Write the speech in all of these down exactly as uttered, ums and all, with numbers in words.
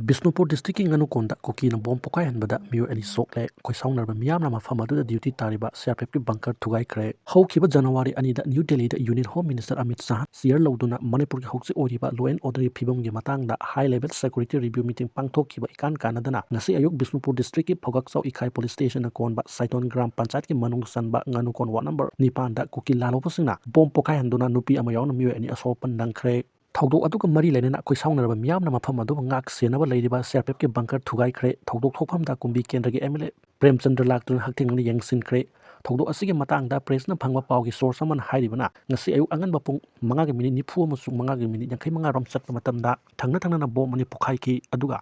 ꯕꯤꯁꯅꯨꯄꯨꯔ ꯗꯤꯁꯇ꯭ꯔꯤꯛꯀꯤ ꯉꯥꯅꯨꯀꯣꯟꯗ ꯀꯨꯀꯤꯅ ꯕꯣꯝ ꯄꯣꯈꯥꯏꯍꯟꯕꯗ ꯃꯤꯑꯣꯏ ꯑꯅꯤ ꯁꯣꯛꯂꯦ꯫ ꯈꯣꯏꯁꯥꯎꯅꯔꯕ ꯃꯤꯌꯥꯝꯅ ꯃꯐꯝ ꯑꯗꯨꯗ ꯗ꯭ꯌꯨꯇꯤ ꯇꯥꯔꯤꯕ ꯁꯤ ꯑꯥꯔ ꯄꯤ ꯑꯦꯐꯀꯤ ꯕꯪꯀꯔ ꯊꯨꯒꯥꯏꯈ꯭ꯔꯦ꯫ ꯍꯧꯈꯤꯕ ꯖꯅꯋꯥꯔꯤ ꯑꯅꯤꯗ ꯅ꯭ꯌꯨ ꯗꯦꯜꯂꯤꯗ union home minister Amit Shah chair ꯂꯧꯗꯨꯅ ꯃꯅꯤꯄꯨꯔꯒꯤ ꯍꯧꯖꯤꯛ ꯑꯣꯏꯔꯤꯕ law and orderꯒꯤ ꯐꯤꯕꯝꯒꯤ ꯃꯇꯥꯡꯗ high level security review meeting ꯄꯥꯡꯊꯣꯛꯈꯤꯕ ꯏꯀꯥꯟ ꯀꯥꯟꯅꯗꯅ ꯉꯁꯤ ꯑꯌꯨꯛ ꯕꯤꯁꯅꯨꯄꯨꯔ ꯗꯤꯁꯇ꯭ꯔꯤꯛꯀꯤ ꯐꯧꯒꯛꯆꯥꯎ ꯏꯀꯥꯏ ꯄꯨꯂꯤꯁ ꯁ꯭ꯇꯦꯁꯟꯅ ꯀꯣꯟꯕ ꯁꯥꯏꯇꯣꯟ ꯒ꯭ꯔꯥꯝ ꯄꯟꯆꯥꯌꯠꯀꯤ ꯃꯅꯨꯡ ꯆꯟꯕ ꯉꯥꯅꯨꯀꯣꯟ ꯋꯥꯔꯗ ꯅꯝꯕꯔ ꯅꯤꯄꯥꯟꯗ ꯀꯨꯀꯤ ꯂꯥꯜꯍꯧꯕꯁꯤꯡꯅ ꯕꯣꯝ ꯄꯣꯈꯥꯏꯍꯟꯗꯨꯅ ꯅꯨꯄꯤ ꯑꯃ ꯌꯥꯎꯅ ꯃꯤꯑꯣꯏ ꯑꯅꯤ ꯑꯁꯣꯛ ꯑꯄꯟ ꯅꯪꯈ꯭ꯔꯦ꯫ ꯊꯧꯗꯣꯛ ꯑꯗꯨꯒ ꯃꯔꯤ ꯂꯩꯅꯅ ꯈꯣꯏꯁꯥꯎꯅꯔꯕ ꯃꯤꯌꯥꯝꯅ ꯃꯐꯝ ꯑꯗꯨꯕꯨ ꯉꯥꯛ ꯁꯦꯟꯅꯕ ꯂꯩꯔꯤꯕ ꯁꯤ ꯑꯥꯔ ꯄꯤ ꯑꯦꯐꯀꯤ ꯕꯪꯀꯔ ꯊꯨꯒꯥꯏꯈ꯭ꯔꯦ꯫ ꯊꯧꯗꯣꯛ ꯊꯣꯛꯐꯝꯗ ꯀꯨꯝꯕꯤ ꯀꯦꯟꯗ꯭ꯔꯒꯤ ꯑꯦꯝ ꯑꯦꯜ ꯑꯦ ꯄ꯭ꯔꯦꯝꯆꯟꯗ꯭ꯔ ꯂꯥꯛꯇꯨꯅ ꯍꯛꯊꯦꯡꯅꯅ ꯌꯦꯡꯁꯤꯟꯈ꯭ꯔꯦ꯫ ꯊꯧꯗꯣꯛ ꯑꯁꯤꯒꯤ ꯃꯇꯥꯡꯗ ꯄ꯭ꯔꯦꯁꯅ ꯐꯪꯕ ꯄꯥꯎꯒꯤ ꯁꯣꯔꯁ ꯑꯃꯅ ꯍꯥꯏꯔꯤꯕꯅ, ꯉꯁꯤ ꯑꯌꯨꯛ ꯑꯉꯟꯕ ꯄꯨꯡ ꯃꯉꯥꯒꯤ ꯃꯤꯅꯤꯠ ꯅꯤꯐꯨ ꯑꯃꯁꯨꯡ ꯃꯉꯥꯒꯤ ꯃꯤꯅꯤꯠ ꯌꯥꯡꯈꯩ ꯃꯉꯥ ꯔꯣꯝ ꯆꯠꯄ ꯃꯇꯝꯗ ꯊꯪꯅ ꯊꯪꯅꯅ ꯕꯣꯝ ꯑꯅꯤ ꯄꯣꯈꯥꯏꯈꯤ꯫ ꯑꯗꯨꯒ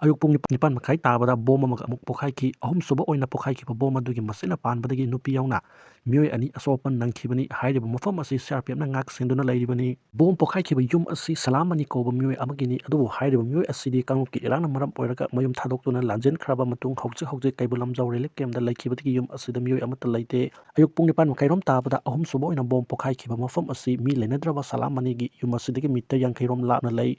ꯑꯌꯨꯛ ꯄꯨꯡ ꯅꯤꯄꯥꯟ ꯃꯈꯥꯏ ꯇꯥꯕꯗ ꯕꯣꯝ ꯑꯃꯒ ꯑꯃꯨꯛ ꯄꯣꯈꯥꯏꯈꯤ꯫ ꯑꯍꯨꯝꯁꯨꯕ ꯑꯣꯏꯅ ꯄꯣꯈꯥꯏꯈꯤꯕ ꯕꯣꯝ ꯑꯗꯨꯒꯤ ꯃꯁꯤꯅ ꯄꯥꯟꯕꯗꯒꯤ ꯅꯨꯄꯤ ꯌꯥꯎꯅ ꯃꯤꯑꯣꯏ ꯑꯅꯤ ꯑꯁꯣꯛ ꯑꯄꯟ ꯅꯪꯈꯤꯕꯅꯤ꯫ ꯍꯥꯏꯔꯤꯕ ꯃꯐꯝ ꯑꯁꯤ ꯁꯤ ꯑꯥꯔ ꯄꯤ ꯑꯦꯐꯅ ꯉꯥꯛ ꯁꯦꯟꯗꯨꯅ ꯂꯩꯔꯤꯕꯅꯤ꯫ ꯕꯣꯝ ꯄꯣꯈꯥꯏꯈꯤꯕ ꯌꯨꯝ ꯑꯁꯤ ꯁꯂꯥꯝ ꯑꯅꯤ ꯀꯧꯕ ꯃꯤꯑꯣꯏ ꯑꯃꯒꯤꯅꯤ꯫ ꯑꯗꯨꯕꯨ ꯍꯥꯏꯔꯤꯕ ꯃꯤꯑꯣꯏ ꯑꯁꯤꯗꯤ ꯀꯥꯡꯂꯨꯞꯀꯤ ꯏꯔꯥꯡꯅ ꯃꯔꯝ ꯑꯣꯏꯔꯒ ꯃꯌꯨꯝ ꯊꯥꯗꯣꯛꯇꯨꯅ ꯂꯥꯟꯖꯦꯟꯈ꯭ꯔꯕ ꯃꯇꯨꯡ ꯍꯧꯖꯤꯛ ꯍꯧꯖꯤꯛ ꯀꯩꯕꯨꯜ ꯂꯝꯖꯥꯎ ꯔꯤꯂꯤꯐ ꯀꯦꯝꯞꯇ ꯂꯩꯈꯤꯕꯗꯒꯤ ꯌꯨꯝ ꯑꯁꯤꯗ ꯃꯤꯑꯣꯏ ꯑꯃꯠꯇ ꯂꯩꯇꯦ꯫ ꯑꯌꯨꯛ ꯄꯨꯡ ꯅꯤꯄꯥꯟ ꯃꯈꯥꯏꯔꯣꯝ ꯇꯥꯕꯗ ꯑꯍꯨꯝꯁꯨꯕ ꯑꯣꯏꯅ ꯕꯣꯝ ꯄꯣꯈꯥꯏꯈꯤꯕ ꯃꯐꯝ ꯑꯁꯤ ꯃꯤ ꯂꯩꯅꯗ꯭ꯔꯕ ꯁꯂꯥꯝ ꯑꯅꯤꯒꯤ ꯌꯨꯝ ꯑꯁꯤꯗꯒꯤ ꯃꯤꯇꯔ ꯌꯥꯡꯈꯩꯔꯣꯝ ꯂꯥꯞꯅ ꯂꯩ꯫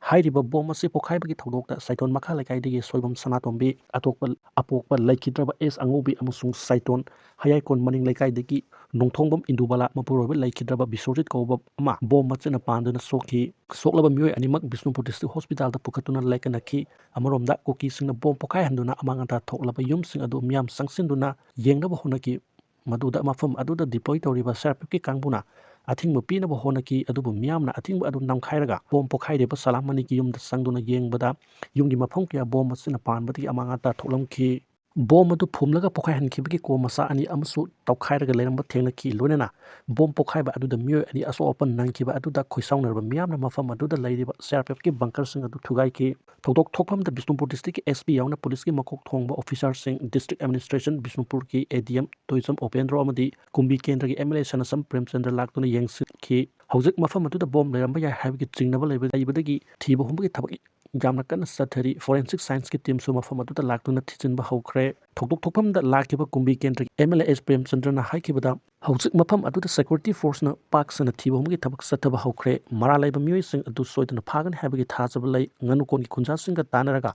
ꯍꯥꯏꯔꯤꯕ ꯕꯣꯝ ꯑꯁꯤ ꯄꯣꯈꯥꯏꯕꯒꯤ ꯊꯧꯗꯣꯛꯇ ꯁꯥꯏꯇꯣꯟ ꯃꯈꯥ ꯂꯩꯀꯥꯏꯗꯒꯤ ꯁꯣꯏꯕꯝ ꯁꯅꯥꯇꯣꯝꯕꯤ, ꯑꯇꯣꯞꯄ ꯑꯄꯣꯛꯄ ꯂꯩꯈꯤꯗ꯭ꯔꯕ ꯑꯦꯁ ꯑꯉꯧꯕꯤ ꯑꯃꯁꯨꯡ ꯁꯥꯏꯇꯣꯟ ꯍꯌꯥꯏꯀꯣꯟ ꯃꯅꯤꯡ ꯂꯩꯀꯥꯏꯗꯒꯤ ꯅꯣꯡꯊꯣꯡꯕꯝ ꯏꯟꯗꯨꯕꯂꯥ, ꯃꯄꯨꯔꯣꯏꯕ ꯂꯩꯈꯤꯗ꯭ꯔꯕ ꯕꯤꯁ꯭ꯋꯖꯤꯠ ꯀꯧꯕ ꯑꯃ ꯕꯣꯝ ꯃꯆꯤꯟꯅ ꯄꯥꯟꯗꯨꯅ ꯁꯣꯛꯈꯤ꯫ ꯁꯣꯛꯂꯕ ꯃꯤꯑꯣꯏ ꯑꯅꯤꯃꯛ ꯕꯤꯁꯅꯨꯄꯨꯔ ꯗꯤꯁꯇ꯭ꯔꯤꯛ ꯍꯣꯁꯄꯤꯇꯥꯜꯗ ꯄꯨꯈꯠꯇꯨꯅ ꯂꯥꯏꯀꯠꯅꯈꯤ꯫ ꯑꯃꯔꯣꯝꯗ ꯀꯨꯀꯤꯁꯤꯡꯅ ꯕꯣꯝ ꯄꯣꯈꯥꯏꯍꯟꯗꯨꯅ ꯑꯃꯥꯡ ꯑꯇꯥ ꯊꯣꯛꯂꯕ ꯌꯨꯝꯁꯤꯡ ꯑꯗꯨ ꯃꯤꯌꯥꯝ ꯆꯪꯁꯤꯟꯗꯨꯅ ꯌꯦꯡꯅꯕ ꯍꯣꯠꯅꯈꯤ꯫ ꯃꯗꯨꯗ ꯃꯐꯝ ꯑꯗꯨꯗ deploy ꯇꯧꯔꯤꯕ ꯁꯤ ꯑꯥꯔ ꯄꯤ ꯑꯦꯐꯀꯤ ꯀꯥꯡꯕꯨꯅ ꯑꯊꯤꯡꯕ ꯄꯤꯅꯕ ꯍꯣꯠꯅꯈꯤ, ꯑꯗꯨꯕꯨ ꯃꯤꯌꯥꯝꯅ ꯑꯊꯤꯡꯕ ꯑꯗꯨ ꯅꯝꯈꯥꯏꯔꯒ ꯕꯣꯝ ꯄꯣꯈꯥꯏꯔꯤꯕ ꯁꯂꯥꯝ ꯑꯅꯤꯒꯤ ꯌꯨꯝꯗ ꯆꯪꯗꯨꯅ ꯌꯦꯡꯕꯗ ꯌꯨꯝꯒꯤ ꯃꯐꯝ ꯀꯌꯥ ꯕꯣꯝ ꯑꯁꯤꯅ ꯄꯥꯟꯕꯗꯒꯤ ꯑꯃꯥꯡ ꯑꯇꯥ ꯊꯣꯛꯂꯝꯈꯤ꯫ ꯕꯣꯝ ꯑꯗꯨ ꯐꯨꯝꯂꯒ ꯄꯣꯈꯥꯏꯍꯟꯈꯤꯕꯒꯤ ꯀꯣꯝ ꯃꯆꯥ ꯑꯅꯤ ꯑꯃꯁꯨ ꯇꯧꯈꯥꯏꯔꯒ ꯂꯩꯔꯝꯕ ꯊꯦꯡꯅꯈꯤ꯫ ꯂꯣꯏꯅꯅ ꯕꯣꯝ ꯄꯣꯈꯥꯏꯕ ꯑꯗꯨꯗ ꯃꯤꯑꯣꯏ ꯑꯅꯤ ꯑꯁꯣꯛ ꯑꯄꯟ ꯅꯪꯈꯤꯕ ꯑꯗꯨꯗ ꯈꯣꯏꯁꯥꯎꯅꯔꯕ ꯃꯤꯌꯥꯝꯅ ꯃꯐꯝ ꯑꯗꯨꯗ ꯂꯩꯔꯤꯕ ꯁꯤ ꯑꯥꯔ ꯄꯤ ꯑꯦꯐꯀꯤ ꯕꯪꯀꯔꯁꯤꯡ ꯑꯗꯨ ꯊꯨꯒꯥꯏꯈꯤ꯫ ꯊꯧꯗꯣꯛ ꯊꯣꯛꯐꯝꯗ ꯕꯤꯁꯅꯨꯄꯨꯔ ꯗꯤꯁꯇ꯭ꯔꯤꯛꯀꯤ ꯑꯦꯁ ꯄꯤ ꯌꯥꯎꯅ ꯄꯨꯂꯤꯁꯀꯤ ꯃꯀꯣꯛ ꯊꯣꯡꯕ ꯑꯣꯐꯤꯁꯥꯔꯁꯤꯡ, ꯗꯤꯁꯇ꯭ꯔꯤꯛ ꯑꯦꯗꯃꯤꯅꯤꯁꯇ꯭ꯔꯦꯁꯟ ꯕꯤꯁꯅꯨꯄꯨꯔꯒꯤ ꯑꯦ ꯗꯤ ꯑꯦꯝ ꯇꯣꯏꯖꯝ ꯎꯄꯦꯟꯗ꯭ꯔꯣ ꯑꯃꯗꯤ ꯀꯨꯝꯕꯤ ꯀꯦꯟꯗ꯭ꯔꯒꯤ ꯑꯦꯝ ꯑꯦꯜ ꯑꯦ ꯁꯅꯥꯁꯝ ꯄ꯭ꯔꯦꯝꯆꯟꯗ꯭ꯔ ꯂꯥꯛꯇꯨꯅ ꯌꯦꯡꯁꯤꯟꯈꯤ꯫ ꯍꯧꯖꯤꯛ ꯃꯐꯝ ꯑꯗꯨꯗ ꯕꯣꯝ ꯂꯩꯔꯝꯕ ꯌꯥꯏ ꯍꯥꯏꯕꯒꯤ ꯆꯤꯡꯅꯕ ꯂꯩꯕ-, ꯂꯩꯕꯗꯒꯤ ꯊꯤꯕ ꯍꯨꯝꯕꯒꯤ ꯊꯕꯛ ꯌꯥꯝꯅ ꯀꯟꯅ ꯆꯠꯊꯔꯤ꯫ Forensic Scienceꯀꯤ teamꯁꯨ ꯃꯐꯝ ꯑꯗꯨꯗ ꯂꯥꯛꯇꯨꯅ ꯊꯤꯖꯤꯟꯕ ꯍꯧꯈ꯭ꯔꯦ꯫ ꯊꯧꯗꯣꯛ ꯊꯣꯛꯐꯝꯗ ꯂꯥꯛꯈꯤꯕ ꯀꯨꯝꯕꯤ ꯀꯦꯟꯗ꯭ꯔꯒꯤ M L A S ꯄ꯭ꯔꯦꯝꯆꯟꯗ꯭ꯔꯅ ꯍꯥꯏꯈꯤꯕꯗ, ꯍꯧꯖꯤꯛ ꯃꯐꯝ ꯑꯗꯨꯗ security force ꯅ ꯄꯥꯛ ꯁꯟꯅ ꯊꯤꯕ ꯍꯨꯝꯕꯒꯤ ꯊꯕꯛ ꯆꯠꯊꯕ ꯍꯧꯈ꯭ꯔꯦ꯫ ꯃꯔꯥꯜ ꯂꯩꯕ ꯃꯤꯑꯣꯏꯁꯤꯡ ꯑꯗꯨ ꯁꯣꯏꯗꯅ ꯐꯥꯒꯅꯤ ꯍꯥꯏꯕꯒꯤ ꯊꯥꯖꯕ ꯂꯩ꯫ ꯉꯥꯅꯨꯀꯣꯟꯒꯤ ꯈꯨꯟꯖꯥꯁꯤꯡꯒ ꯇꯥꯟꯅꯔꯒ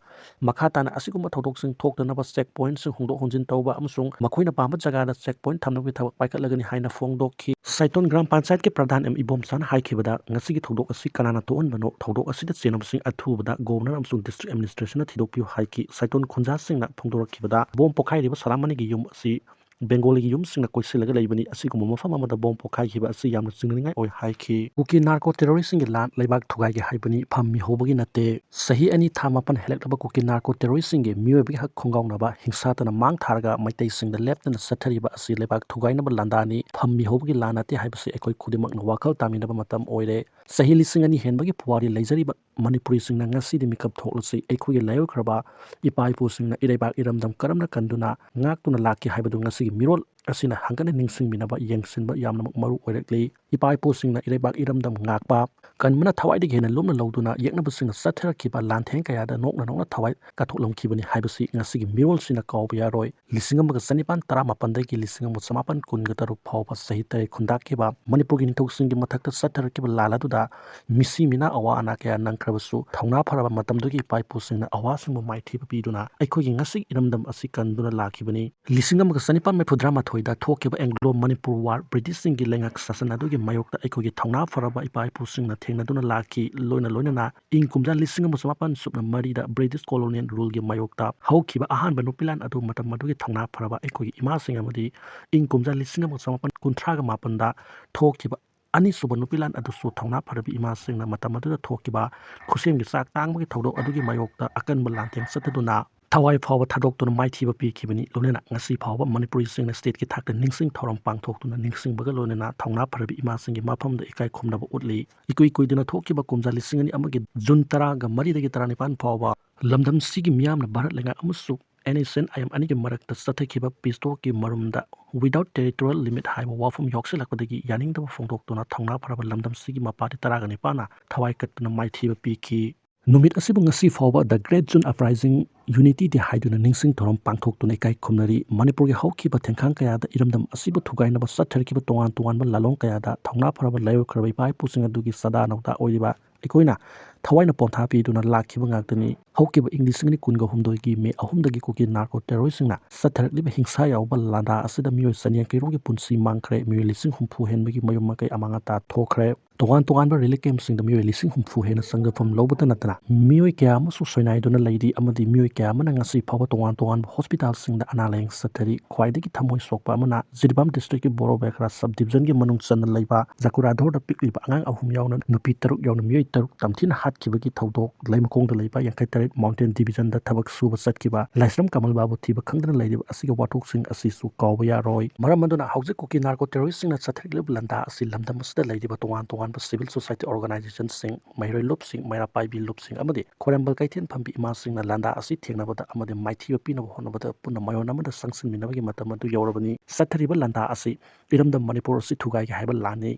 ꯃꯈꯥ ꯇꯥꯅ ꯑꯁꯤꯒꯨꯝꯕ ꯊꯧꯗꯣꯛꯁꯤꯡ ꯊꯣꯛꯇꯅꯕ check point ꯁꯤꯡ ꯍꯣꯡꯗꯣꯛ ꯍꯣꯡꯖꯤꯟ ꯇꯧꯕ ꯑꯃꯁꯨꯡ ꯃꯈꯣꯏꯅ ꯄꯥꯝꯕ ꯖꯒꯥꯗ check point ꯊꯝꯅꯕꯒꯤ ꯊꯕꯛ ꯄꯥꯏꯈꯠꯂꯒꯅꯤ ꯍꯥꯏꯅ ꯐꯣꯡꯗꯣꯛꯈꯤ꯫ ꯁꯥꯏꯇꯣꯟ ꯒ꯭ꯔꯥꯝ ꯄꯟꯆꯥꯌꯠꯀꯤ ꯄ꯭ꯔꯙꯥꯟ M ꯏꯕꯣꯝꯆꯥꯅ ꯍꯥꯏꯈꯤꯕꯗ, ꯉꯁꯤꯒꯤ ꯊꯧꯗꯣꯛ ꯑꯁꯤ ꯀꯅꯥꯅ ꯊꯣꯛꯍꯟꯕꯅꯣ? ꯊꯧꯗꯣꯛ ꯑꯁꯤꯗ ꯆꯦꯟꯅꯕꯁꯤꯡ ꯑꯊꯨꯕꯗ Governor ꯑꯃꯁꯨꯡ District Administration ꯅ ꯊꯤꯗꯣꯛꯄꯤꯌꯨ ꯍꯥꯏꯈꯤ꯫ ꯁꯥꯏꯇꯣꯟ ꯈꯨꯟꯖꯥꯁꯤꯡꯅ ꯐꯣꯡꯗꯣꯔꯛꯈꯤꯕꯗ, ꯕꯣꯝ ꯄꯣꯈꯥꯏꯔꯤꯕ ꯁꯅꯥꯃꯅꯤꯒꯤ ꯌꯨꯝ ꯑꯁꯤ ꯕꯦꯡꯒꯣꯂꯤꯒꯤ ꯌꯨꯝꯁꯤꯡꯅ ꯀꯣꯏꯁꯤꯜꯂꯒ ꯂꯩꯕꯅꯤ꯫ ꯑꯁꯤꯒꯨꯝꯕ ꯃꯐꯝ ꯑꯃꯗ ꯕꯣꯝ ꯄꯣꯈꯥꯏꯈꯤꯕ ꯑꯁꯤ ꯌꯥꯝꯅ ꯆꯤꯡꯅꯅꯤꯡꯉꯥꯏ ꯑꯣꯏ ꯍꯥꯏꯈꯤ꯫ ꯀꯨꯀꯤ ꯅꯥꯔꯀꯣ ꯇꯦꯔꯣꯔꯤꯁꯁꯤꯡꯒꯤ ꯂꯥꯟ ꯂꯩꯕꯥꯛ ꯊꯨꯒꯥꯏꯒꯦ ꯍꯥꯏꯕꯅꯤ, ꯐꯝ ꯃꯤ ꯍꯧꯕꯒꯤ ꯅꯠꯇꯦ꯫ ꯆꯍꯤ ꯑꯅꯤ ꯊꯥ ꯃꯥꯄꯟ ꯍꯦꯜꯂꯛꯂꯕ ꯀꯨꯀꯤ ꯅꯥꯔꯀꯣ ꯇꯦꯔꯣꯔꯤꯁꯁꯤꯡꯒꯤ ꯃꯤꯑꯣꯏꯕꯒꯤ ꯍꯛ ꯈꯣꯡꯒꯥꯎꯅꯕ ꯍꯤꯡꯁꯥꯇꯅ ꯃꯥꯡ ꯊꯥꯔꯒ ꯃꯩꯇꯩꯁꯤꯡꯗ ꯂꯦꯞꯇꯅ ꯆꯠꯊꯔꯤꯕ ꯑꯁꯤ ꯂꯩꯕꯥꯛ ꯊꯨꯒꯥꯏꯅꯕ ꯂꯥꯟꯗꯥꯅꯤ, ꯐꯝ ꯃꯤ ꯍꯧꯕꯒꯤ ꯂꯥꯟ ꯅꯠꯇꯦ ꯍꯥꯏꯕꯁꯤ ꯑꯩꯈꯣꯏ ꯈꯨꯗꯤꯡꯃꯛꯅ ꯋꯥꯈꯜ ꯇꯥꯃꯤꯟꯅꯕ ꯃꯇꯝ ꯑꯣꯏꯔꯦ꯫ ꯆꯍꯤ ꯂꯤꯁꯤꯡ ꯑꯅꯤ ꯍꯦꯟꯕꯒꯤ ꯄꯨꯋꯥꯔꯤ ꯂꯩꯖꯔꯤꯕ ꯃꯅꯤꯄꯨꯔꯤꯁꯤꯡꯅ ꯉꯁꯤꯗꯤ ꯃꯤꯀꯞ ꯊꯣꯛꯂꯁꯤ꯫ ꯑꯩꯈꯣꯏꯒꯤ ꯂꯥꯏꯑꯣꯏꯈ꯭ꯔꯕ ꯏꯄꯥ ꯏꯄꯨꯁꯤꯡꯅ ꯏꯔꯩꯕꯥꯛ ꯏꯔꯝꯗꯝ ꯀꯔꯝꯅ ꯀꯟꯗꯨꯅ ꯉꯥꯛꯇꯨꯅ ꯂꯥꯛꯈꯤ ꯍꯥꯏꯕꯗꯨ ꯉꯁꯤꯒꯤ ꯃꯤꯔꯣꯜ ꯑꯁꯤꯅ ꯍꯪꯒꯠꯅ ꯅꯤꯡꯁꯤꯡꯃꯤꯟꯅꯕ, ꯌꯦꯡꯁꯤꯟꯕ ꯌꯥꯝꯅꯃꯛ ꯃꯔꯨ ꯑꯣꯏꯔꯛꯂꯤ꯫ ꯏꯄꯥ ꯏꯄꯨꯁꯤꯡꯅ ꯏꯔꯩꯕꯥꯛ ꯏꯔꯝꯗꯝ ꯉꯥꯛꯄ ꯀꯟꯕꯅ ꯊꯋꯥꯏꯗꯒꯤ ꯍꯦꯟꯅ ꯂꯨꯝꯅ ꯂꯧꯗꯨꯅ ꯌꯦꯛꯅꯕꯁꯤꯡꯅ ꯆꯠꯊꯔꯛꯈꯤꯕ ꯂꯥꯟꯊꯦꯡ ꯀꯌꯥꯗ ꯅꯣꯛꯅ ꯅꯣꯛꯅ ꯊꯋꯥꯏ ꯀꯠꯊꯣꯛꯂꯝꯈꯤꯕꯅꯤ ꯍꯥꯏꯕꯁꯤ ꯉꯁꯤꯒꯤ ꯃꯤꯔꯣꯜꯁꯤꯅ ꯀꯥꯎꯕ ꯌꯥꯔꯣꯏ꯫ ꯂꯤꯁꯤꯡ ꯑꯃꯒ ꯆꯅꯤꯄꯥꯟ ꯇꯔꯥꯃꯥꯄꯟꯗꯒꯤ ꯂꯤꯁꯤꯡ ꯑꯃ ꯆꯃꯥꯄꯟ ꯀꯨꯟꯒ ꯇꯔꯨꯛ ꯐꯥꯎꯕ ꯆꯍꯤ ꯇꯔꯦꯠ ꯈꯨꯟꯗꯥꯈꯤꯕ ꯃꯅꯤꯄꯨꯔꯒꯤ ꯅꯤꯡꯊꯧꯁꯤꯡꯒꯤ ꯃꯊꯛꯇ ꯆꯠꯊꯔꯛꯈꯤꯕ ꯂꯥꯟ ꯑꯗꯨꯗ ꯃꯤꯁꯤ ꯃꯤꯅꯥ ꯑꯋꯥ ꯑꯅꯥ ꯀꯌꯥ ꯅꯪꯈ꯭ꯔꯕꯁꯨ, ꯊꯧꯅꯥ ꯐꯔꯕ ꯃꯇꯝꯗꯨꯒꯤ ꯏꯄꯥ ꯏꯄꯨꯁꯤꯡꯅ ꯑꯋꯥꯁꯤꯡꯕꯨ ꯃꯥꯏꯊꯤꯕ ꯄꯤꯗꯨꯅ ꯑꯩꯈꯣꯏꯒꯤ ꯉꯁꯤ ꯏꯔꯝꯗꯝ ꯑꯁꯤ ꯀꯟꯗꯨꯅ ꯂꯥꯛꯈꯤꯕꯅꯤ꯫ ꯂꯤꯁꯤꯡ ꯑꯃꯒ ꯆꯅꯤꯄꯥꯟ ꯃꯔꯤꯐꯨꯇꯔꯥꯃꯥꯊꯣꯏꯗ ꯊꯣꯛꯈꯤꯕ ꯑꯦꯡꯒ꯭ꯂꯣ ꯃꯅꯤꯄꯨꯔ ꯋꯥꯔ, ꯕ꯭ꯔꯤꯇꯤꯁꯁꯤꯡꯒꯤ ꯂꯩꯉꯥꯛ ꯁꯥꯁꯟ ꯑꯗꯨꯒꯤ ꯃꯥꯌꯣꯛꯇ ꯑꯩꯈꯣꯏꯒꯤ ꯊꯧꯅꯥ ꯐꯔꯕ ꯏꯄꯥ ꯏꯄꯨꯁꯤꯡꯅ ꯊꯦꯡꯅꯗꯨꯅ ꯂꯥꯛꯈꯤ꯫ ꯂꯣꯏꯅ ꯂꯣꯏꯅꯅ ꯏꯪ ꯀꯨꯝꯖꯥ ꯂꯤꯁꯤꯡ ꯑꯃ ꯆꯃꯥꯄꯟ ꯁꯨꯞꯅ ꯃꯔꯤꯗ British colonial ruleꯒꯤ ꯃꯥꯌꯣꯛꯇ ꯍꯧꯈꯤꯕ ꯑꯍꯥꯟꯕ ꯅꯨꯄꯤꯂꯥꯟ ꯑꯗꯨ ꯃꯇꯝ ꯑꯗꯨꯒꯤ ꯊꯧꯅꯥ ꯐꯔꯕ ꯑꯩꯈꯣꯏꯒꯤ ꯏꯃꯥꯁꯤꯡ ꯑꯃꯗꯤ ꯏꯪ ꯀꯨꯝꯖꯥ ꯂꯤꯁꯤꯡ ꯑꯃ ꯆꯃꯥꯄꯟ ꯀꯨꯟꯊ꯭ꯔꯥꯒ ꯃꯥꯄꯟꯗ ꯊꯣꯛꯈꯤꯕ ꯑꯅꯤꯁꯨꯕ ꯅꯨꯄꯤꯂꯥꯟ ꯑꯗꯨꯁꯨ ꯊꯧꯅꯥ ꯐꯔꯕꯤ ꯏꯃꯥꯁꯤꯡꯅ ꯃꯇꯝ ꯑꯗꯨꯗ ꯊꯣꯛꯈꯤꯕ ꯈꯨꯠꯁꯦꯝꯒꯤ ꯆꯥꯛ ꯇꯥꯡꯕꯒꯤ ꯊꯧꯗꯣꯛ ꯑꯗꯨꯒꯤ ꯃꯥꯌꯣꯛꯇ ꯑꯀꯟꯕ ꯂꯥꯟꯊꯦꯡ ꯆꯠꯊꯗꯨꯅ ꯊꯋꯥꯏ ꯐꯥꯎꯕ ꯊꯥꯗꯣꯛꯇꯨꯅ ꯃꯥꯏꯊꯤꯕ ꯄꯤꯈꯤꯕꯅꯤ꯫ ꯂꯣꯏꯅꯅ ꯉꯁꯤ ꯐꯥꯎꯕ ꯃꯅꯤꯄꯨꯔꯤꯁꯤꯡꯅ stateꯀꯤ ꯊꯥꯛꯇ ꯅꯤꯡꯁꯤꯡ ꯊꯧꯔꯝ ꯄꯥꯡꯊꯣꯛꯇꯨꯅ ꯅꯤꯡꯁꯤꯡꯕꯒ ꯂꯣꯏꯅꯅ ꯊꯧꯅꯥ ꯐꯔꯕꯤ ꯏꯃꯥꯁꯤꯡꯒꯤ ꯃꯐꯝꯗ ꯏꯀꯥꯏ ꯈꯨꯝꯅꯕ ꯎꯠꯂꯤ꯫ ꯏꯀꯨꯏ ꯀꯨꯏꯗꯅ ꯊꯣꯛꯈꯤꯕ ꯀꯨꯝꯖꯥ ꯂꯤꯁꯤꯡ ꯑꯅꯤ ꯑꯃꯒꯤ ꯖꯨꯟ ꯇꯔꯥꯒ ꯃꯔꯤꯗꯒꯤ ꯇꯔꯥꯅꯤꯄꯥꯟ ꯐꯥꯎꯕ ꯂꯝꯗꯝꯁꯤꯒꯤ ꯃꯤꯌꯥꯝꯅ ꯚꯥꯔꯠ ꯂꯩꯉꯥꯛ ꯑꯃꯁꯨꯡ N S N I M ꯑꯅꯤꯒꯤ ꯃꯔꯛꯇ ꯆꯠꯊꯈꯤꯕ peace talkꯀꯤ ꯃꯔꯨꯝꯗ without territorial limit ꯍꯥꯏꯕ ꯋꯥꯐꯝ ꯌꯥꯎꯁꯤꯜꯂꯛꯄꯗꯒꯤ ꯌꯥꯅꯤꯡꯗꯕ ꯐꯣꯡꯗꯣꯛꯇꯨꯅ ꯊꯧꯅꯥ ꯐꯔꯕ ꯂꯝꯗꯝꯁꯤꯒꯤ ꯃꯄꯥꯔꯤ ꯇꯔꯥꯒ ꯅꯤꯄꯥꯟꯅ ꯊꯋꯥꯏ ꯀꯠꯇꯨꯅ ꯃꯥꯏꯊꯤꯕ ꯄꯤꯈꯤ꯫ ꯅꯨꯃꯤꯠ ꯑꯁꯤꯕꯨ ꯉꯁꯤ ꯐꯥꯎꯕ The Great June Uprising, Unity Day ꯍꯥꯏꯗꯨꯅ ꯅꯤꯡꯁꯤꯡ ꯊꯧꯔꯝ ꯄꯥꯡꯊꯣꯛꯇꯨꯅ ꯏꯀꯥꯏ ꯈꯨꯝꯅꯔꯤ꯫ ꯃꯅꯤꯄꯨꯔꯒꯤ ꯍꯧꯈꯤꯕ ꯊꯦꯡꯈꯥꯡ ꯀꯌꯥꯗ ꯏꯔꯝꯗꯝ ꯑꯁꯤꯕꯨ ꯊꯨꯒꯥꯏꯅꯕ ꯆꯠꯊꯔꯛꯈꯤꯕ ꯇꯣꯉꯥꯟ ꯇꯣꯉꯥꯟꯕ ꯂꯥꯂꯣꯡ ꯀꯌꯥꯗ ꯊꯧꯅꯥ ꯐꯔꯕ ꯂꯥꯏꯑꯣꯏꯈ꯭ꯔꯕ ꯏꯄꯥ ꯏꯄꯨꯁꯤꯡ ꯑꯗꯨꯒꯤ ꯆꯗꯥ ꯅꯧꯗꯥ ꯑꯣꯏꯔꯤꯕ ꯑꯩꯈꯣꯏꯅ ꯊꯋꯥꯏꯅ ꯄꯣꯟꯊꯥ ꯄꯤꯗꯨꯅ ꯂꯥꯛꯈꯤꯕ ꯉꯥꯛꯇꯅꯤ꯫ ꯍꯧꯈꯤꯕ ꯏꯪ ꯂꯤꯁꯤꯡ ꯑꯅꯤ ꯀꯨꯟꯒ ꯍꯨꯝꯗꯣꯏꯒꯤ ꯃꯦ ꯑꯍꯨꯝꯗꯒꯤ ꯀꯨꯀꯤ ꯅꯥꯔꯀꯣ ꯇꯦꯔꯣꯔꯤꯁꯁꯤꯡꯅ ꯆꯠꯊꯔꯛꯂꯤꯕ ꯍꯤꯡꯁꯥ ꯌꯥꯎꯕ ꯂꯥꯟꯗꯥ ꯑꯁꯤꯗ ꯃꯤꯑꯣꯏ ꯆꯅꯤ ꯌꯥꯡꯈꯩ ꯔꯣꯝꯒꯤ ꯄꯨꯟꯁꯤ ꯃꯥꯡꯈ꯭ꯔꯦ, ꯃꯤꯑꯣꯏ ꯂꯤꯁꯤꯡ ꯍꯨꯝꯐꯨ ꯍꯦꯟꯕꯒꯤ ꯃꯌꯨꯝ ꯃꯀꯩ ꯑꯃꯥꯡ ꯑꯇꯥ ꯊꯣꯛꯈ꯭ꯔꯦ꯫ ꯇꯣꯉꯥꯟ ꯇꯣꯉꯥꯟꯕ relief camp ꯁꯤꯡꯗ ꯃꯤꯑꯣꯏ ꯂꯤꯁꯤꯡ ꯍꯨꯝꯐꯨ ꯍꯦꯟꯅ ꯆꯪꯖꯐꯝ ꯂꯧꯕꯇ ꯅꯠꯇꯅ ꯃꯤꯑꯣꯏ ꯀꯌꯥ ꯑꯃꯁꯨ ꯁꯣꯏꯅꯥꯏꯗꯨꯅ ꯂꯩꯔꯤ ꯑꯃꯗꯤ ꯃꯤꯑꯣꯏ ꯀꯌꯥ ꯑꯃꯅ ꯉꯁꯤ ꯐꯥꯎꯕ ꯇꯣꯉꯥꯟ ꯇꯣꯉꯥꯟꯕ hospital ꯁꯤꯡꯗ ꯑꯅꯥ ꯂꯥꯌꯦꯡ ꯆꯠꯊꯔꯤ꯫ ꯈ꯭ꯋꯥꯏꯗꯒꯤ ꯊꯃꯣꯏ ꯁꯣꯛꯄ ꯑꯃꯅ ꯖꯤꯔꯤꯕꯥꯝ district ꯀꯤ ꯕꯣꯔꯣ ꯕꯦꯈ꯭ꯔꯥ sub division ꯒꯤ ꯃꯅꯨꯡ ꯆꯟꯅ ꯂꯩꯕ ꯖꯀꯨꯔꯥꯙꯣꯔꯗ ꯄꯤꯛꯂꯤꯕ ꯑꯉꯥꯡ ꯑꯍꯨꯝ ꯌꯥꯎꯅ ꯅꯨꯄꯤ ꯇꯔꯨꯛ ꯌꯥꯎꯅ ꯃꯤꯑꯣꯏ ꯇꯔꯨꯛ ꯇꯝꯊꯤꯅ ꯍꯥꯠꯈꯤꯕꯒꯤ ꯊꯧꯗꯣꯛ, ꯂꯩꯃꯈꯣꯡꯗ ꯂꯩꯕ ꯌꯥꯡꯈꯩ ꯇꯔꯦꯠ Mountain Division ꯗ ꯊꯕꯛ ꯁꯨꯕ ꯆꯠꯈꯤꯕ ꯂꯥꯏꯁ꯭ꯔꯝ ꯀꯃꯜ ꯕꯥꯕꯨ ꯊꯤꯕ ꯈꯪꯗꯅ ꯂꯩꯔꯤꯕ ꯑꯁꯤꯒꯤ ꯋꯥꯊꯣꯛꯁꯤꯡ ꯑꯁꯤꯁꯨ ꯀꯥꯎꯕ ꯌꯥꯔꯣꯏ꯫ ꯃꯔꯝ ꯑꯗꯨꯅ ꯍꯧꯖꯤꯛ ꯀꯨꯀꯤ ꯅꯥꯔꯀꯣ ꯇꯦꯔꯣꯔꯤꯁꯁꯤꯡꯅ ꯆꯠꯊꯔꯛꯂꯤꯕ ꯂꯥꯟꯗꯥ ꯑꯁꯤ ꯂꯝꯗꯝ ꯑꯁꯤꯗ ꯂꯩꯔꯤꯕ ꯇꯣꯉꯥꯟ ꯇꯣꯉꯥꯟꯕ civil society organization ꯁꯤꯡ, ꯃꯍꯩꯔꯣꯏ ꯂꯨꯞꯁꯤꯡ, ꯃꯩꯔꯥ ꯄꯥꯏꯕꯤ ꯂꯨꯞꯁꯤꯡ ꯑꯃꯗꯤ ꯈ꯭ꯋꯥꯏꯔꯝꯕꯟ ꯀꯩꯊꯦꯜ ꯐꯝꯕꯤ ꯏꯃꯥꯁꯤꯡꯅ ꯂꯥꯟꯗꯥ ꯑꯁꯤ ꯊꯦꯡꯅꯕꯗ ꯑꯃꯗꯤ ꯃꯥꯏꯊꯤꯕ ꯄꯤꯅꯕ ꯍꯣꯠꯅꯕꯗ ꯄꯨꯟꯅ ꯃꯥꯏꯑꯣꯟ ꯑꯃꯗ ꯆꯪꯁꯤꯟꯃꯤꯟꯅꯕꯒꯤ ꯃꯇꯝ ꯑꯗꯨ ꯌꯧꯔꯕꯅꯤ꯫ ꯆꯠꯊꯔꯤꯕ ꯂꯥꯟꯗꯥ ꯑꯁꯤ ꯏꯔꯝꯗꯝ ꯃꯅꯤꯄꯨꯔ ꯑꯁꯤ ꯊꯨꯒꯥꯏꯒꯦ ꯍꯥꯏꯕ ꯂꯥꯟꯅꯤ꯫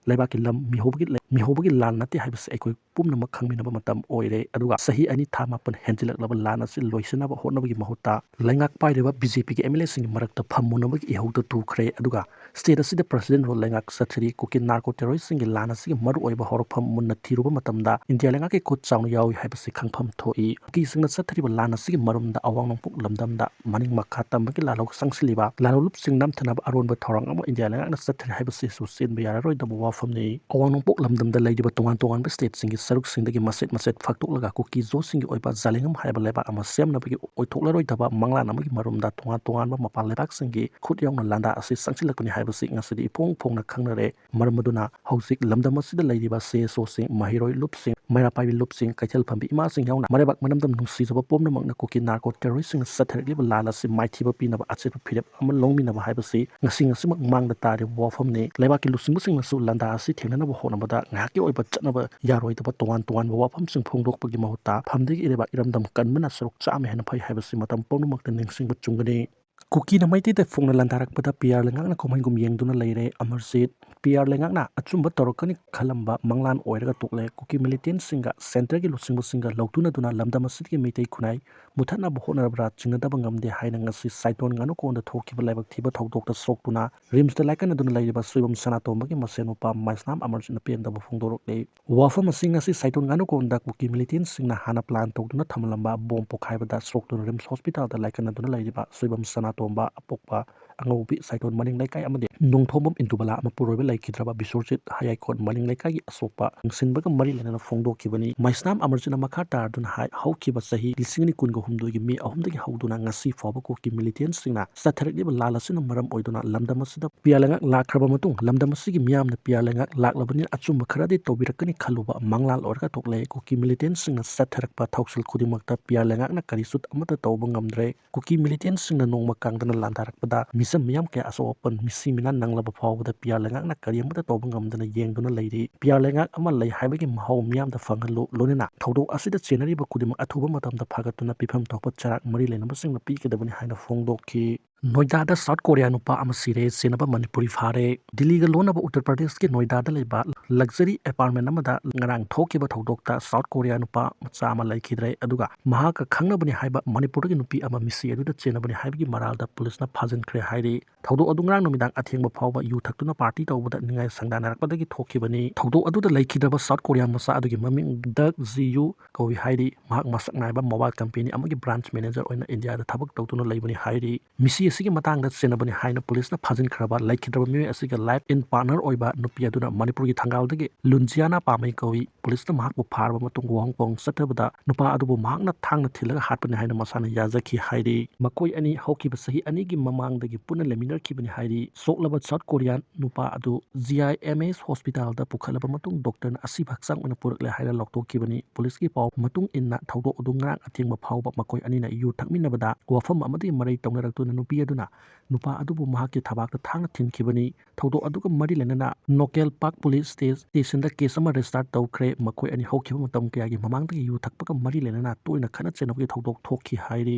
ꯂꯩꯕꯥꯛꯀꯤ ꯂꯝ ꯃꯤꯍꯧꯕꯒꯤ ꯂꯩ-, ꯃꯤꯍꯧꯕꯒꯤ ꯂꯥꯟ ꯅꯠꯇꯦ ꯍꯥꯏꯕꯁꯤ ꯑꯩꯈꯣꯏ ꯄꯨꯝꯅꯃꯛ ꯈꯪꯃꯤꯟꯅꯕ ꯃꯇꯝ ꯑꯣꯏꯔꯦ꯫ ꯑꯗꯨꯒ ꯆꯍꯤ ꯑꯅꯤ ꯊꯥ ꯃꯥꯄꯟ ꯍꯦꯟꯖꯤꯜꯂꯛꯂꯕ ꯂꯥꯟ ꯑꯁꯤ ꯂꯣꯏꯁꯤꯟꯅꯕ ꯍꯣꯠꯅꯕꯒꯤ ꯃꯍꯨꯠꯇ ꯂꯩꯉꯥꯛ ꯄꯥꯏꯔꯤꯕ ꯕꯤ ꯖꯦ ꯄꯤꯒꯤ ꯑꯦꯝ ꯑꯦꯜ ꯑꯦꯁꯤꯡꯒꯤ ꯃꯔꯛꯇ ꯐꯝꯃꯨꯅꯕꯒꯤ ꯏꯍꯧꯗ ꯇꯨꯈ꯭ꯔꯦ꯫ ꯑꯗꯨꯒ state ꯑꯁꯤꯗ president rule ꯂꯩꯉꯥꯛ ꯆꯠꯊꯔꯤ꯫ ꯀꯨꯀꯤ ꯅꯥꯔꯀꯣ ꯇꯦꯔꯣꯔꯤꯁꯁꯤꯡꯒꯤ ꯂꯥꯟ ꯑꯁꯤꯒꯤ ꯃꯔꯨꯑꯣꯏꯕ ꯍꯧꯔꯛꯐꯝ ꯃꯨꯟꯅ ꯊꯤꯔꯨꯕ ꯃꯇꯝꯗ ꯏꯟꯗꯤꯌꯥ ꯂꯩꯉꯥꯛꯀꯤ ꯈꯨꯠ ꯆꯥꯎꯅ ꯌꯥꯎꯏ ꯍꯥꯏꯕꯁꯤ ꯈꯪꯐꯝ ꯊꯣꯛꯏ꯫ ꯀꯨꯀꯤꯁꯤꯡꯅ ꯆꯠꯊꯔꯤꯕ ꯂꯥꯟ ꯑꯁꯤꯒꯤ ꯃꯔꯨꯝꯗ ꯑꯋꯥꯡ ꯅꯣꯡꯄꯣꯛ ꯂꯝꯗꯝꯗ ꯃꯅꯤꯡ ꯃꯈꯥ ꯇꯝꯕꯒꯤ ꯂꯥꯜꯍꯧ ꯆꯪꯁꯤꯜꯂꯤꯕ ꯂꯥꯜꯍꯧꯂꯨꯞꯁꯤꯡ ꯅꯝꯊꯅꯕ ꯑꯔꯣꯟꯕ ꯊꯧꯔꯥꯡ ꯑꯃ ꯏꯟꯗꯤꯌꯥ ꯂꯩꯉꯥꯛꯅ ꯆꯠꯊꯔꯤ ꯍꯥꯏꯕꯁꯤꯁꯨ ꯆꯦꯟꯕ ꯌꯥꯔꯔꯣꯏꯗꯕ ꯋꯥꯐꯝꯅꯤ꯫ ꯑꯋꯥꯡ ꯅꯣꯡꯄꯣꯛ ꯂꯝꯗꯝꯗ ꯂꯩꯔꯤꯕ ꯇꯣꯉꯥꯟ ꯇꯣꯉꯥꯟꯕ stateꯁꯤꯡꯒꯤ ꯁꯔꯨꯛꯁꯤꯡꯗꯒꯤ ꯃꯆꯦꯠ ꯃꯆꯦꯠ ꯐꯥꯛꯇꯣꯛꯂꯒ ꯀꯨꯀꯤ ꯖꯣꯁꯤꯡꯒꯤ ꯑꯣꯏꯕ ꯖꯥꯂꯦꯡꯉꯝ ꯍꯥꯏꯕ ꯂꯩꯕꯥꯛ ꯑꯃ ꯁꯦꯝꯅꯕꯒꯤ ꯑꯣꯏꯊꯣꯛꯂꯔꯣꯏꯗꯕ ꯃꯪꯂꯥꯟ ꯑꯃꯒꯤ ꯃꯔꯨꯝꯗ ꯇꯣꯉꯥꯟ ꯇꯣꯉꯥꯟꯕ ꯃꯄꯥꯟ ꯂꯩꯕꯥꯛꯁꯤꯡꯒꯤ ꯈꯨꯠ ꯌꯥꯎꯅ ꯂꯥꯟꯗꯥ ꯑꯁꯤ ꯆꯪꯁꯤꯜꯂꯛꯄꯅꯤ ꯍꯥꯏꯕꯁꯤ ꯉꯁꯤꯗꯤ ꯏꯐꯣꯡ ꯐꯣꯡꯅ ꯈꯪꯅꯔꯦ꯫ ꯃꯔꯝ ꯑꯗꯨꯅ ꯍꯧꯖꯤꯛ ꯂꯝꯗꯝ ꯑꯁꯤꯗ ꯂꯩꯔꯤꯕ ꯁꯤ ꯑꯦꯁ ꯑꯣꯁꯤꯡ, ꯃꯍꯩꯔꯣꯏ ꯂꯨꯞꯁꯤꯡ, ꯃꯩꯔꯥ ꯄꯥꯏꯕꯤ ꯂꯨꯞꯁꯤꯡ, ꯀꯩꯊꯦꯜ ꯐꯝꯕꯤ ꯏꯃꯥꯁꯤꯡ ꯌꯥꯎꯅ ꯃꯔꯩꯕꯥꯛ ꯃꯅꯝꯗꯝ ꯅꯨꯡꯁꯤꯖꯕ ꯄꯨꯝꯅꯃꯛꯅ ꯀꯨꯀꯤ ꯅꯥꯔꯀꯣ ꯇꯦꯔꯣꯔꯤꯁꯁꯤꯡꯅ ꯆꯠꯊꯔꯛꯂꯤꯕ ꯂꯥꯟ ꯑꯁꯤ ꯃꯥꯏꯊꯤꯕ ꯄꯤꯅꯕ ꯑꯆꯦꯠꯄ ꯐꯤꯔꯦꯞ ꯑꯃ ꯂꯧꯃꯤꯟꯅꯕ ꯍꯥꯏꯕꯁꯤ ꯉꯁꯤ ꯉꯁꯤꯃꯛ ꯃꯥꯡꯗ ꯇꯥꯔꯤꯕ ꯋꯥꯐꯝꯅꯤ꯫ ꯂꯩꯕꯥꯛꯀꯤ ꯂꯨꯆꯤꯡꯕꯁꯤꯡꯅꯁꯨ ꯂꯥꯟꯗꯥ ꯑꯁꯤ ꯊꯦꯡꯅꯅꯕ ꯍꯣꯠꯅꯕꯗ ꯉꯥꯏꯍꯥꯛꯀꯤ ꯑꯣꯏꯕ ꯆꯠꯅꯕ ꯌꯥꯔꯣꯏꯗꯕ ꯇꯣꯉꯥꯟ ꯇꯣꯉꯥꯟꯕ ꯋꯥꯐꯝꯁꯤꯡ ꯐꯣꯡꯗꯣꯛꯄꯒꯤ ꯃꯍꯨꯠꯇ ꯐꯝꯗꯒꯤ ꯏꯔꯩꯕꯥꯛ ꯏꯔꯝꯗꯝ ꯀꯟꯕꯅ ꯁꯔꯨꯛ ꯆꯥꯝꯃ ꯍꯦꯟꯅ ꯐꯩ ꯍꯥꯏꯕꯁꯤ ꯃꯇꯝ ꯄꯨꯝꯅꯃꯛꯇ ꯅꯤꯡꯁꯤꯡꯕ ꯆꯨꯝꯒꯅꯤ꯫ ꯀꯨꯀꯤꯅ ꯃꯩꯇꯩꯗ ꯐꯣꯡꯅ ꯂꯥꯟꯗꯥꯔꯛꯄꯗ ꯄꯤ ꯑꯥꯔ ꯂꯩꯉꯥꯛꯅ ꯀꯨꯝꯍꯩꯒꯨꯝ ꯌꯦꯡꯗꯨꯅ ꯂꯩꯔꯦ꯫ ꯑꯃꯔꯖꯤꯠ, ꯄꯤ ꯑꯥꯔ ꯂꯩꯉꯥꯛꯅ ꯑꯆꯨꯝꯕ ꯇꯧꯔꯛꯀꯅꯤ ꯈꯜꯂꯝꯕ ꯃꯪꯂꯥꯟ ꯑꯣꯏꯔꯒ ꯇꯣꯛꯂꯦ꯫ ꯀꯨꯀꯤ ꯃꯤꯂꯤꯇꯦꯟꯁꯤꯡꯒ ꯁꯦꯟꯇꯔꯒꯤ ꯂꯨꯆꯤꯡꯕꯁꯤꯡꯒ ꯂꯧꯇꯨꯅꯗꯨꯅ ꯂꯝꯗꯝ ꯑꯁꯤꯒꯤ ꯃꯤꯇꯩ ꯈꯨꯟꯅꯥꯏ ꯃꯨꯊꯠꯅꯕ ꯍꯣꯠꯅꯔꯕ꯭ꯔꯥ ꯆꯤꯡꯅꯗꯕ ꯉꯝꯗꯦ ꯍꯥꯏꯅ ꯉꯁꯤ ꯁꯥꯏꯇꯣꯟ ꯉꯥꯅꯨꯀꯣꯟꯗ ꯊꯣꯛꯈꯤꯕ ꯂꯥꯏꯕꯛ ꯊꯤꯕ ꯊꯧꯗꯣꯛꯇ ꯁꯣꯛꯇꯨꯅ ꯔꯤꯝꯁꯇ ꯂꯥꯏꯀꯠꯅꯗꯨꯅ ꯂꯩꯔꯤꯕ ꯁꯣꯏꯕꯝ ꯁꯅꯥꯇꯣꯝꯕꯒꯤ ꯃꯁꯦꯟ ꯅꯨꯄꯥ ꯃꯥꯏꯁꯅꯥꯝ ꯑꯃꯔꯖꯤꯠꯅ ꯄꯦꯟꯗꯕ ꯐꯣꯡꯗꯣꯔꯛꯂꯤ꯫ ꯋꯥꯐꯝ ꯑꯁꯤ ꯉꯁꯤ ꯁꯥꯏꯇꯣꯟ ꯉꯥꯅꯨꯀꯣꯟꯗ ꯀꯨꯀꯤ ꯃꯤꯂꯤꯇꯦꯟꯁꯤꯡꯅ ꯍꯥꯟꯅ ꯄ꯭ꯂꯥꯟ ꯇꯧꯗꯨꯅ ꯊꯝꯂꯝꯕ ꯕꯣꯝ ꯄꯣꯈꯥꯏꯕꯗ ꯁꯣꯛꯇꯨꯅ ꯔꯤꯝꯁ ꯍꯣꯁꯄꯤꯇꯥꯜꯗ ꯂꯥꯏꯀꯠꯅꯗꯨꯅ ꯂꯩꯔꯤꯕ ꯁꯣꯏꯕꯝ ꯁꯅꯥꯇꯣꯝꯕ ꯑꯄꯣꯛꯄ ꯑꯉꯧꯕꯤ ꯁꯥꯏꯇꯣꯟ ꯃꯅꯤꯡ ꯂꯩꯀꯥꯏ ꯑꯃꯗꯤ ꯅꯣꯡꯊꯣꯝꯕꯝ ꯏꯟꯗꯨꯕꯂꯥ ꯑꯃ ꯄꯨꯔꯣꯏꯕ ꯂꯩꯈꯤꯗ꯭ꯔꯕ ꯕꯤꯁꯣꯔꯖꯤꯠ ꯍꯌꯥꯏꯀꯣꯟ ꯃꯅꯤꯡ ꯂꯩꯀꯥꯏꯒꯤ ꯑꯁꯣꯛꯄ ꯂꯪꯁꯤꯟꯕꯒ ꯃꯔꯤ ꯂꯩꯅꯅ ꯐꯣꯡꯗꯣꯛꯈꯤꯕꯅꯤ꯫ ꯃꯥꯏꯁꯅꯥꯝ ꯑꯃꯔꯖꯤꯠꯅ ꯃꯈꯥ ꯇꯥꯔꯗꯨꯅ ꯍꯥꯏ, ꯍꯧꯈꯤꯕ ꯆꯍꯤ ꯂꯤꯁꯤꯡ ꯑꯅꯤ ꯀꯨꯟꯒ ꯍꯨꯝꯗꯣꯏꯒꯤ ꯃꯦ ꯑꯍꯨꯝꯗꯒꯤ ꯍꯧꯗꯨꯅ ꯉꯁꯤ ꯐꯥꯎꯕ ꯀꯨꯀꯤ ꯃꯤꯂꯤꯇꯦꯟꯁꯤꯡꯅ ꯆꯠꯊꯔꯛꯂꯤꯕ ꯂꯥꯟ ꯑꯁꯤꯅ ꯃꯔꯝ ꯑꯣꯏꯗꯨꯅ ꯂꯝꯗꯝ ꯑꯁꯤꯗ ꯄꯤ ꯑꯥꯔ ꯂꯩꯉꯥꯛ ꯂꯥꯛꯈ꯭ꯔꯕ ꯃꯇꯨꯡ ꯂꯝꯗꯝ ꯑꯁꯤꯒꯤ ꯃꯤꯌꯥꯝꯅ ꯄꯤ ꯑꯥꯔ ꯂꯩꯉꯥꯛ ꯂꯥꯛꯂꯕꯅꯤꯅ ꯑꯆꯨꯝꯕ ꯈꯔꯗꯤ ꯇꯧꯕꯤꯔꯛꯀꯅꯤ ꯈꯜꯂꯨꯕ ꯃꯪꯂꯥꯟ ꯑꯣꯏꯔꯒ ꯊꯣꯛꯂꯦ꯫ ꯀꯨꯀꯤ ꯃꯤꯂꯤꯇꯦꯟꯁꯤꯡꯅ ꯆꯠꯊꯔꯛꯄ ꯊꯧꯁꯤꯜ ꯈꯨꯗꯤꯡꯃꯛꯇ ꯄꯤ ꯑꯥꯔ ꯂꯩꯉꯥꯛꯅ ꯀꯔꯤꯁꯨ ꯑꯃꯠꯇ ꯇꯧꯕ ꯉꯝꯗ꯭ꯔꯦ꯫ ꯀꯨꯀꯤ ꯃꯤꯂꯤꯇꯦꯟꯁꯤꯡꯅ ꯅꯣꯡꯃ ꯀꯥꯡꯗꯅ ꯂꯥꯟꯗꯥꯔꯛꯄꯗ ꯃꯤꯆꯝ ꯃꯤꯌꯥꯝ ꯀꯌꯥ ꯑꯁꯣꯛ ꯑꯄꯟ, ꯃꯤꯁꯤ ꯃꯤꯅꯥ ꯅꯪꯂꯕ ꯐꯥꯎꯕꯗ ꯄꯤ ꯑꯥꯔ ꯂꯩꯉꯥꯛꯅ ꯀꯔꯤ ꯑꯃꯠꯇ ꯇꯧꯕ ꯉꯝꯗꯅ ꯌꯦꯡꯗꯨꯅ ꯂꯩꯔꯤ꯫ ꯄꯤ ꯑꯥꯔ ꯂꯩꯉꯥꯛ ꯑꯃ ꯂꯩ ꯍꯥꯏꯕꯒꯤ ꯃꯍꯥꯎ ꯃꯤꯌꯥꯝꯗ ꯐꯪꯍꯜꯂꯨ, ꯂꯣꯏꯅꯅ ꯊꯧꯗꯣꯛ ꯑꯁꯤꯗ ꯆꯦꯟꯅꯔꯤꯕ ꯈꯨꯗꯤꯡꯃꯛ ꯑꯊꯨꯕ ꯃꯇꯝꯗ ꯐꯒꯠꯇꯨꯅ ꯄꯤꯐꯝ ꯊꯣꯛꯄ ꯆꯩꯔꯥꯛ ꯃꯔꯤ ꯂꯩꯅꯕꯁꯤꯡꯅ ꯄꯤꯒꯗꯕꯅꯤ ꯍꯥꯏꯅ ꯐꯣꯡꯗꯣꯛꯈꯤ꯫ ꯅꯣꯏꯗꯥꯗ ꯁꯥꯎꯠ ꯀꯣꯔꯤꯌꯥ ꯅꯨꯄꯥ ꯑꯃ ꯁꯤꯔꯦ, ꯆꯦꯟꯅꯕ ꯃꯅꯤꯄꯨꯔꯤ ꯐꯥꯔꯦ꯫ ꯗꯤꯜꯂꯤꯒ ꯂꯣꯟꯅꯕ ꯎꯠꯇꯔ ꯄ꯭ꯔꯗꯦꯁꯀꯤ ꯅꯣꯏꯗꯥꯗ ꯂꯩꯕ ꯂꯛꯖꯔꯤ ꯑꯦꯄꯥꯔꯠꯃꯦꯟ ꯑꯃꯗ ꯉꯔꯥꯡ ꯊꯣꯛꯈꯤꯕ ꯊꯧꯗꯣꯛꯇ ꯁꯥꯎꯠ ꯀꯣꯔꯤꯌꯥ ꯅꯨꯄꯥ ꯃꯆꯥ ꯑꯃ ꯂꯩꯈꯤꯗ꯭ꯔꯦ, ꯑꯗꯨꯒ ꯃꯍꯥꯛꯀ ꯈꯪꯅꯕꯅꯤ ꯍꯥꯏꯕ ꯃꯅꯤꯄꯨꯔꯗꯒꯤ ꯅꯨꯄꯤ ꯑꯃ ꯃꯤꯁꯤ ꯑꯗꯨꯗ ꯆꯦꯟꯅꯕꯅꯤ ꯍꯥꯏꯕꯒꯤ ꯃꯔꯥꯜꯗ ꯄꯨꯂꯤꯁꯅ ꯐꯥꯖꯤꯟꯈ꯭ꯔꯦ ꯍꯥꯏꯔꯤ꯫ ꯊꯧꯗꯣꯛ ꯑꯗꯨ ꯉꯔꯥꯡ ꯅꯨꯃꯤꯗꯥꯡ ꯑꯊꯦꯡꯕ ꯐꯥꯎꯕ ꯌꯨ ꯊꯛꯇꯨꯅ ꯄꯥꯔꯇꯤ ꯇꯧꯕꯗ ꯅꯤꯡꯉꯥꯏ ꯁꯪꯗꯥꯅꯔꯛꯄꯗꯒꯤ ꯊꯣꯛꯈꯤꯕꯅꯤ꯫ ꯊꯧꯗꯣꯛ ꯑꯗꯨꯗ ꯂꯩꯈꯤꯗ꯭ꯔꯕ ꯁꯥꯎꯠ ꯀꯣꯔꯤꯌꯥ ꯃꯆꯥ ꯑꯗꯨꯒꯤ ꯃꯃꯤꯡ ꯗꯛ ꯖꯤ ꯌꯨ ꯀꯧꯏ ꯍꯥꯏꯔꯤ꯫ ꯃꯍꯥꯛ ꯃꯁꯛ ꯅꯥꯏꯕ ꯃꯣꯕꯥꯏꯜ ꯀꯝꯄꯦꯅꯤ ꯑꯃꯒꯤ ꯕ꯭ꯔꯥꯟꯆ ꯃꯦꯅꯦꯖꯔ ꯑꯣꯏꯅ ꯏꯟꯗꯤꯌꯥꯗ ꯊꯕꯛ ꯇꯧꯗꯨꯅ ꯂꯩꯕꯅꯤ ꯍꯥꯏꯔꯤ꯫ ꯃꯤꯁꯤ ꯑꯁꯤꯒꯤ ꯃꯇꯥꯡꯗ ꯆꯦꯟꯅꯕꯅꯤ ꯍꯥꯏꯅ ꯄꯨꯂꯤꯁꯅ ꯐꯥꯖꯤꯟꯈ꯭ꯔꯕ ꯂꯩꯈꯤꯗ꯭ꯔꯕ ꯃꯤꯑꯣꯏ ꯑꯁꯤꯒ ꯂꯥꯏꯐ ꯏꯟ ꯄꯥꯔꯠꯅꯔ ꯑꯣꯏꯕ ꯅꯨꯄꯤ ꯑꯗꯨꯅ ꯃꯅꯤꯄꯨꯔꯒꯤ ꯊꯪꯒꯥꯜꯗꯒꯤ ꯂꯨꯟꯖꯤꯌꯥꯅꯥ ꯄꯥꯃꯩ ꯀꯧꯏ꯫ ꯄꯨꯂꯤꯁꯅ ꯃꯍꯥꯛꯄꯨ ꯐꯥꯔꯕ ꯃꯇꯨꯡ ꯋꯥꯍꯣꯡ ꯄꯥꯎꯍꯣꯡ ꯆꯠꯊꯕꯗ ꯅꯨꯄꯥ ꯑꯗꯨꯕꯨ ꯃꯍꯥꯛꯅ ꯊꯥꯡꯅ ꯊꯤꯜꯂꯒ ꯍꯥꯠꯄꯅꯤ ꯍꯥꯏꯅ ꯃꯁꯥꯅ ꯌꯥꯖꯈꯤ ꯍꯥꯏꯔꯤ꯫ ꯃꯈꯣꯏ ꯑꯅꯤ ꯍꯧꯈꯤꯕ ꯆꯍꯤ ꯑꯅꯤꯒꯤ ꯃꯃꯥꯡꯗꯒꯤ ꯄꯨꯟꯅ ꯂꯩꯃꯤꯟꯅꯔꯛꯈꯤꯕꯅꯤ ꯍꯥꯏꯔꯤ꯫ ꯁꯣꯛꯂꯕ ꯁꯥꯎꯠ ꯀꯣꯔꯤꯌꯥꯟ ꯅꯨꯄꯥ ꯑꯗꯨ ꯖꯤ ꯑꯥꯏ ꯑꯦꯝ ꯑꯦꯁ ꯍꯣꯁꯄꯤꯇꯥꯜꯗ ꯄꯨꯈꯠꯂꯕ ꯃꯇꯨꯡ ꯗꯣꯛꯇꯔꯅ ꯑꯁꯤꯕ ꯍꯛꯆꯥꯡ ꯑꯣꯏꯅ ꯄꯨꯔꯛꯂꯦ ꯍꯥꯏꯅ ꯂꯥꯎꯊꯣꯛꯈꯤꯕꯅꯤ꯫ ꯄꯨꯂꯤꯁꯀꯤ ꯄꯥꯎ ꯃꯇꯨꯡ ꯏꯟꯅ ꯊꯧꯗꯣꯛ ꯑꯗꯨ ꯉꯔꯥꯡ ꯑꯊꯦꯡꯕ ꯐꯥꯎꯕ ꯃꯈꯣꯏ ꯑꯅꯤꯅ ꯌꯨ ꯊꯛꯃꯤꯟꯅꯕꯗ ꯋꯥꯐꯝ ꯑꯃꯗꯒꯤ ꯃꯔꯩ ꯇꯧꯅꯔꯛꯇꯨꯅ ꯅꯨꯄꯤ ꯑꯗꯨꯅ ꯅꯨꯄꯥ ꯑꯗꯨꯕꯨ ꯃꯍꯥꯛꯀꯤ ꯊꯕꯥꯛꯇ ꯊꯥꯡꯅ ꯊꯤꯟꯈꯤꯕꯅꯤ꯫ ꯊꯧꯗꯣꯛ ꯑꯗꯨꯒ ꯃꯔꯤ ꯂꯩꯅꯅ ꯅꯣꯀꯦꯜ ꯄꯥꯛ ꯄꯨꯂꯤꯁ ꯁ꯭ꯇꯦ-, ꯁ꯭ꯇꯦꯁꯟꯗ ꯀꯦꯁ ꯑꯃ ꯔꯦꯖꯤꯁꯇꯥꯔ ꯇꯧꯈ꯭ꯔꯦ꯫ ꯃꯈꯣꯏ ꯑꯅꯤ ꯍꯧꯈꯤꯕ ꯃꯇꯝ ꯀꯌꯥꯒꯤ ꯃꯃꯥꯡꯗꯒꯤ ꯌꯨ ꯊꯛꯄꯒ ꯃꯔꯤ ꯂꯩꯅꯅ ꯇꯣꯏꯅ ꯈꯠꯅ ꯆꯩꯅꯕꯒꯤ ꯊꯧꯗꯣꯛ ꯊꯣꯛꯈꯤ ꯍꯥꯏꯔꯤ꯫